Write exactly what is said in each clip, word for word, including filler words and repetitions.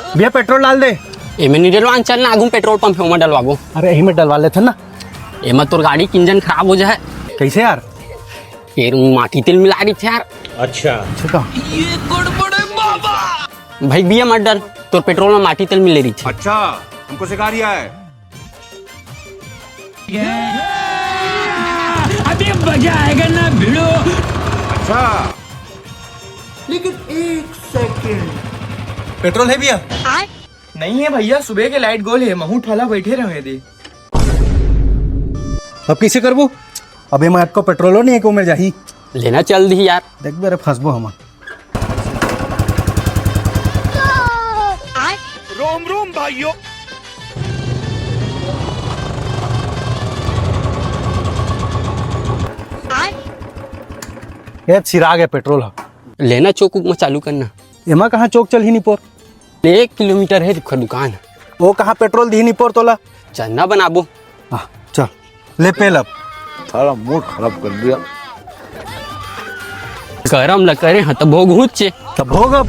भैया, पेट्रोल डाल दे। एमे नहीं डलवान, चल ना, आगू पेट्रोल पंप है, ओमा डलवाबो। अरे, यही में डलवा लेथन ना। एमा तोर गाड़ी के इंजन खराब हो जाए। कैसे यार? ये माटी तेल मिला रही थे यार। अच्छा। अच्छा का? भाई, भैया मत डल, तोर पेट्रोल में माटी तेल मिले रही थे। अच्छा, हमको सिखा रिया है। अभी मजा आएगा ना भिड़ो। अच्छा, लेकिन एक सेकंड। पेट्रोल है भैया? नहीं है भैया, सुबह के लाइट गोल है, महू ठाला बैठे रहे दे। अब कैसे करबो? अबे मैं अतको पेट्रोलो नहीं है को मैं जाही। लेना चल दी यार। देख बे रे, फंसबो हम। रोम रोम भाइयों। ए, सिरा गे पेट्रोल ह। लेना चौक उक में चालू करना। एमा कहाँ चौक चलही निपोर? एक किलोमीटर है रुखा दुकान। वो कहाँ पेट्रोल दिही निपोर तोला? चन्ना बनाबो। हाँ, चल, ले पेल अब। सारा मूड खराब कर दिया। करम ल करे हाँ त भोग हुच्चे। त भोग अब।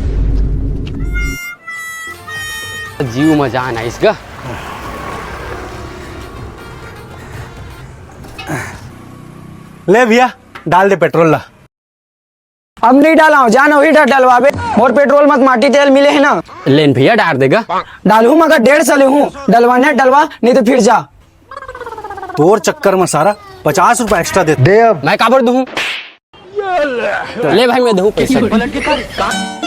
जीव म जान आइस गा। ले भैया, डाल दे पेट्रोल ला। अब नहीं डाला हूँ, जान वही डर डलवाबे। मोर पेट्रोल मत माटी तेल मिले है ना। लेन भैया, डाल देगा। डालू मगर डेढ़ सौ ले हूँ, डलवाने डलवा, नहीं तो फिर जा। तोर चक्कर में सारा पचास रुपया एक्स्ट्रा दे दे अब। मैं काबर दूँ? ले भाई, मैं दूँ पैसा।